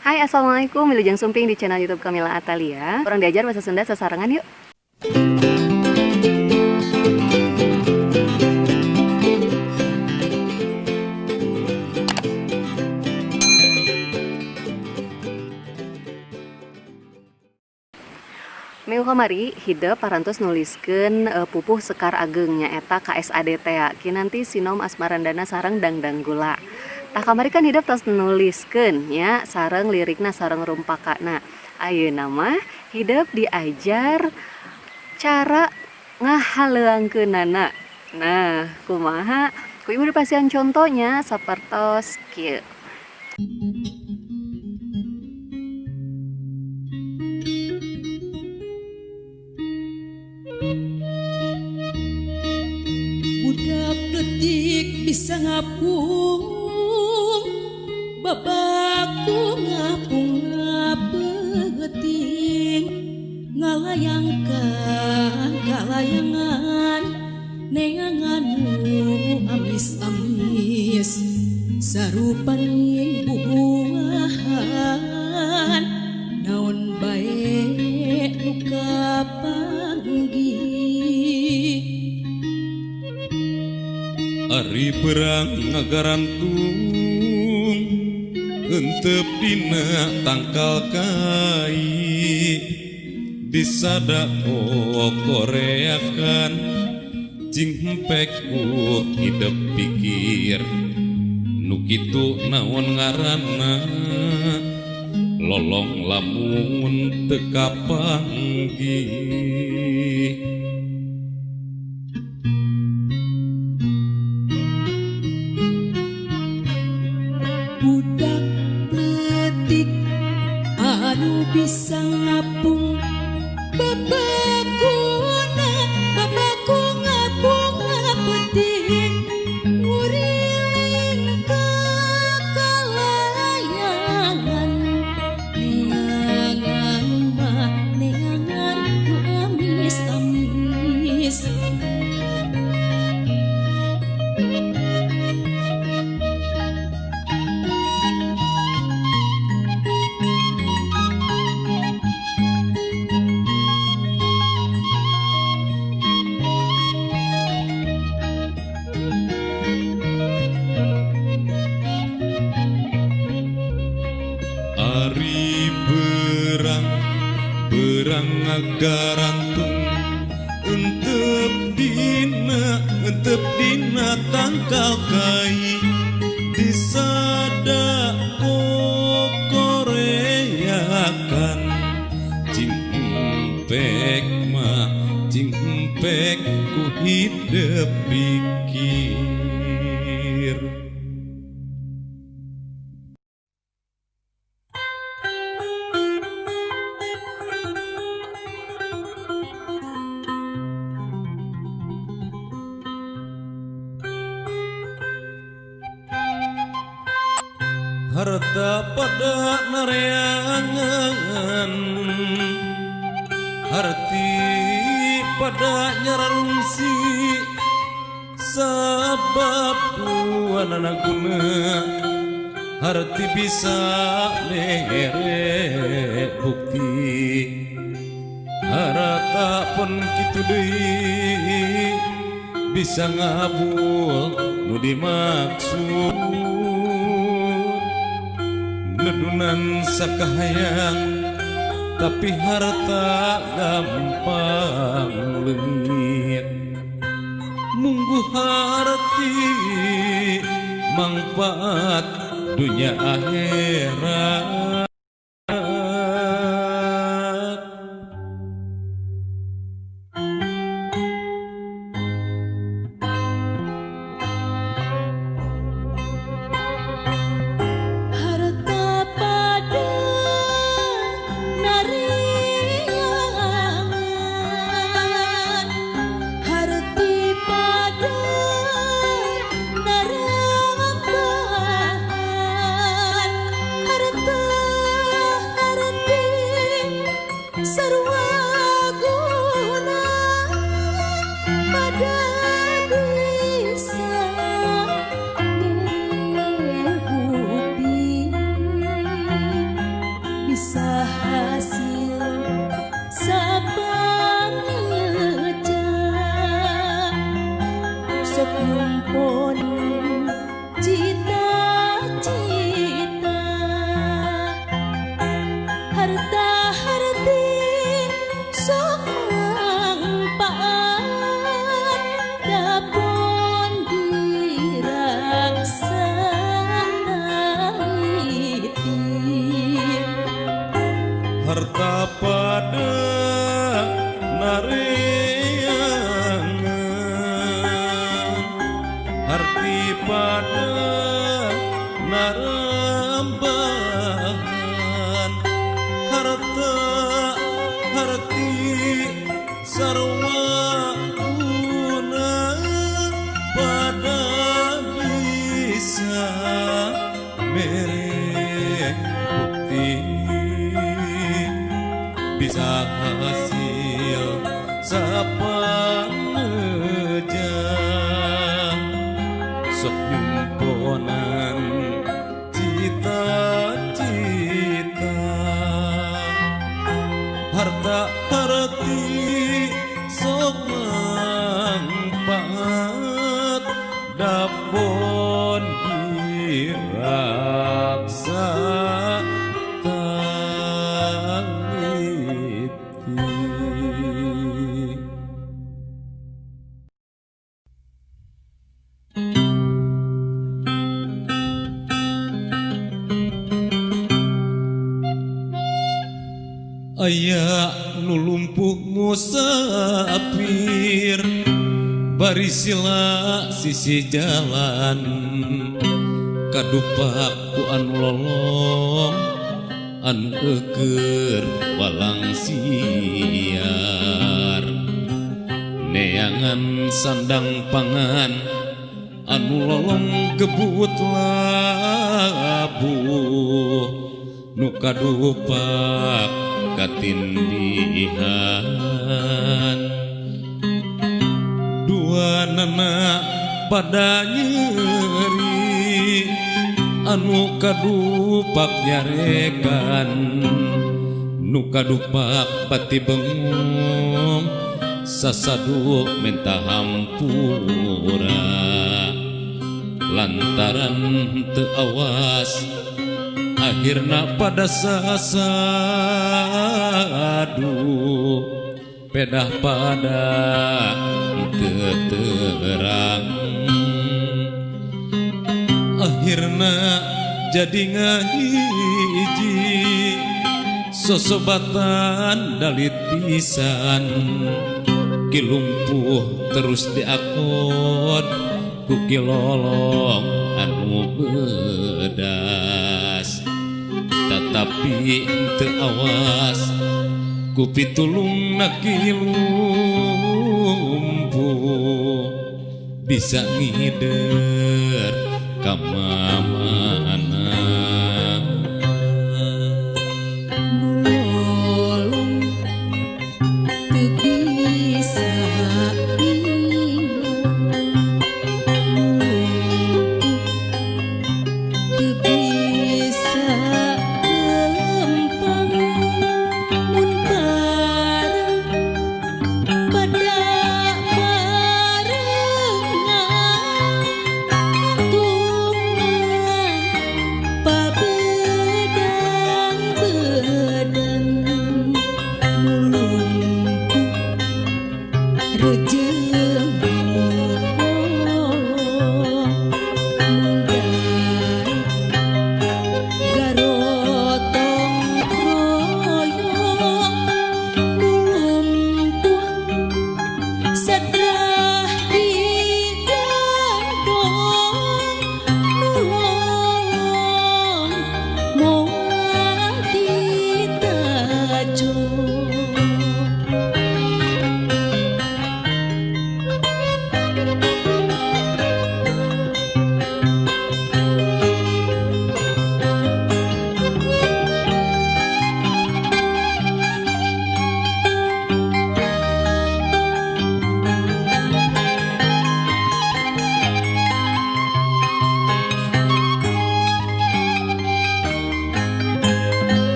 Hai, assalamualaikum, wilujeng sumping di channel YouTube Kamila Atalia. Urang diajar bahasa Sunda sasarengan yuk. Minggu kamari hidep parantos nuliskeun pupuh Sekar Ageng nyaeta KSAD teh kinanti Sinom Asmarandana sareng Dangdang Gula. Tah kamari kan hidep tos nuliskeun nya sareng lirikna sareng rumpakana. Ayeuna mah hidep diajar cara ngahaleuangkeunana. Nah, kumaha? Ku ibu dipasihan contohnya sapertos kieu. Budak leutik bisa ngapung, babaku ngapung ngapeuting, ngalayangkan kalayangan, neangan nu amis-amis, sarupaning bubuahan, naon bae nu kapanggih. Ari berang ngagarantung entep dina tangkal kai disada kokoreakan cing empek ku hidep pikir nu kitu naon ngaranna lolong lamun teu kapanggih. Budak leutik anu bisa ngapung, babakuna babaku ngapung ngapeuting, nguriling ka kalayangan, neangan mah neangan nu amis-amis. Ari berang berang ngagarantung entep dina tangkal kai disada kokoreakan cing empek mah cing empek ku hidep pikir. Harta pada nareangan, harti pada nyararungsi, sabab duanana guna, harti bisa mere bukti. Harta pun kitu deui bisa ngabul nu dimaksud. Nedunan sakahayang tapi harta gampang leungit, munggu harti manfaat dunia akhirat. Harta pada nariangan, harti pada narambahan, harta Bisa hasil sapangeja sok nyumpon cita-cita harta harti sok mangpaat dapon diraksa taliti. Harta pada nareangan, harti pada narambahan, harta harti sarwa guna pada bisa mere bukti, bisa hasil sapangeja sok nyumponan cita-cita harta harti sok mangpaat dapon diraksa taliti. Aya nu lumpuh musafir bari sila sisi jalan kadupak ku anu lolong anu eueur walang siar neangan sandang pangan anu lolong kebut labuh nu kadupak katindihan dua nana pada nyeri anu kadupak nyarekan nu kadupak pati bengong sasadu menta hampura lantaran teu awas akhirna pada sasadu pedah pada teu terang akhirna jadi ngahiji sosobatan dalit pisan kilumpuh terus diakod ku kilolong anu bedas tetapi teu awas ku pitulungna ki lumpuh bisa ngider ka mamana. Nu lolong teu bisa inget, nu lumpuh teu bisa lempang, mun bareng pada barengan atuh.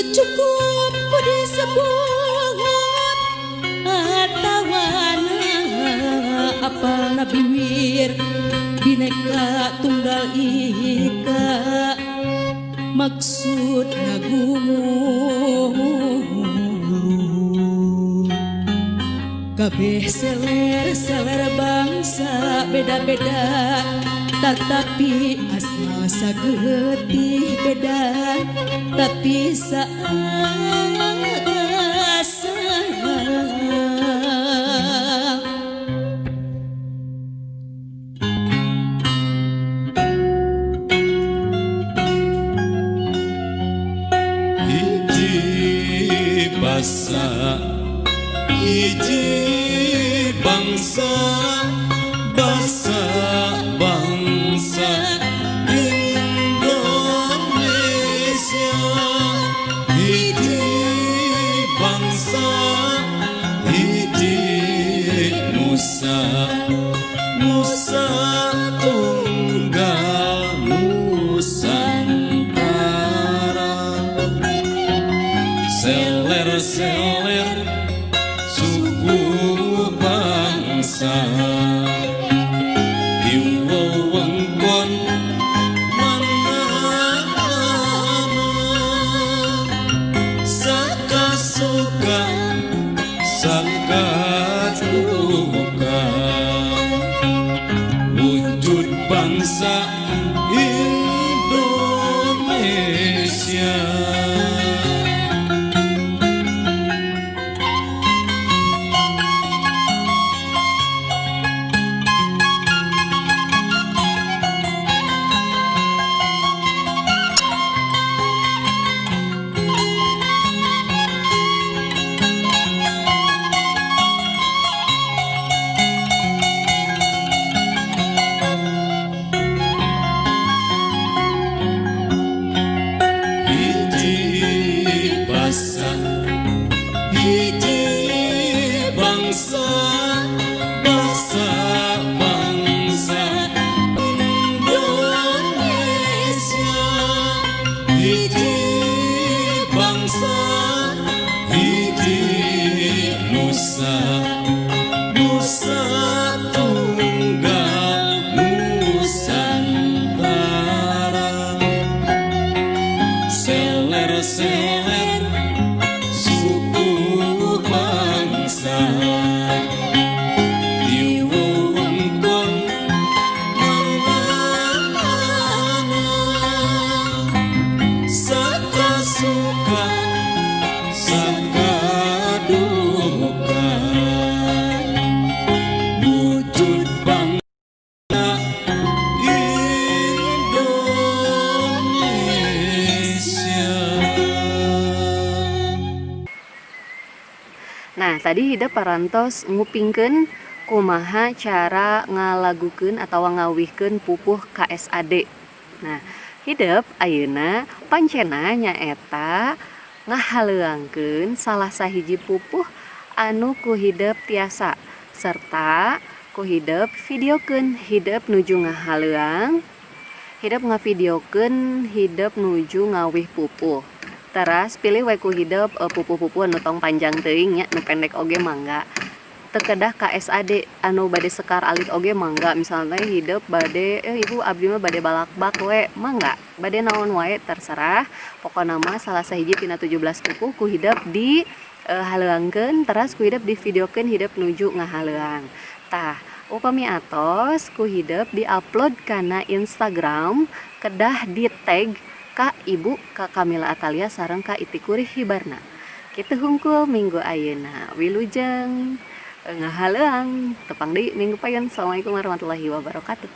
Teu cukup ku disebut atawana apal nabiwir Bineka Tunggal Ika maksud ngagumul kabeh seler-seler bangsa beda-beda tetapi asal sagetih beda tapi saasal. Hiji basa, hiji bangsa, basa bangsa Indonesia. Hiji bangsa, hiji nusa, nusa tunggal Nusantara. Seler-seler suku bangsa di wewengkon mana-mana, saka suka saka duka wujud bangsa Indonesia. Hiji basa, hiji bangsa, basa bangsa Indonesia. Hiji bangsa, hiji nusa, nusa tunggal Nusantara. Seler-seler suku bangsa di wewengkon mana-mana, saka suka saka duka wujud bangsa Indonesia. Nah, tadi hidep parantos ngupingkeun kumaha cara ngalagukeun atawa ngawihkeun pupuh KSAD. Nah, hidep ayeuna pancena nyaeta ngahaleuangkeun salah sahiji pupuh anu ku hidep tiasa serta ku hidep videokeun hidep nuju ngahaleuang, hidep ngavideokeun hidep nuju ngawih pupuh. Teras pilih we ku hidep pupuh-pupuh anu tong panjang teuing nya, nu pendek oge mangga. Teu kedah KSAD, anu bade sekar alit oge mangga, misalna hidep bade ibu abdi mah bade balakbak we mangga, bade naon wae terserah. Pokona mah salah sahiji tina 17 pupuh ku hidep di haleuangkeun, teras ku hidep divideokeun hidep nuju ngahaleuang. Tah, upami atos ku hidep diupload kana Instagram, kedah di tag ka ibu, ka Kamila Atalia sareng ka Itikurih Hibarna. Kitu hungkul minggu ayeuna. Wilujeng ngahaleuang, tepang deui minggu payun. Assalamualaikum warahmatullahi wabarakatuh.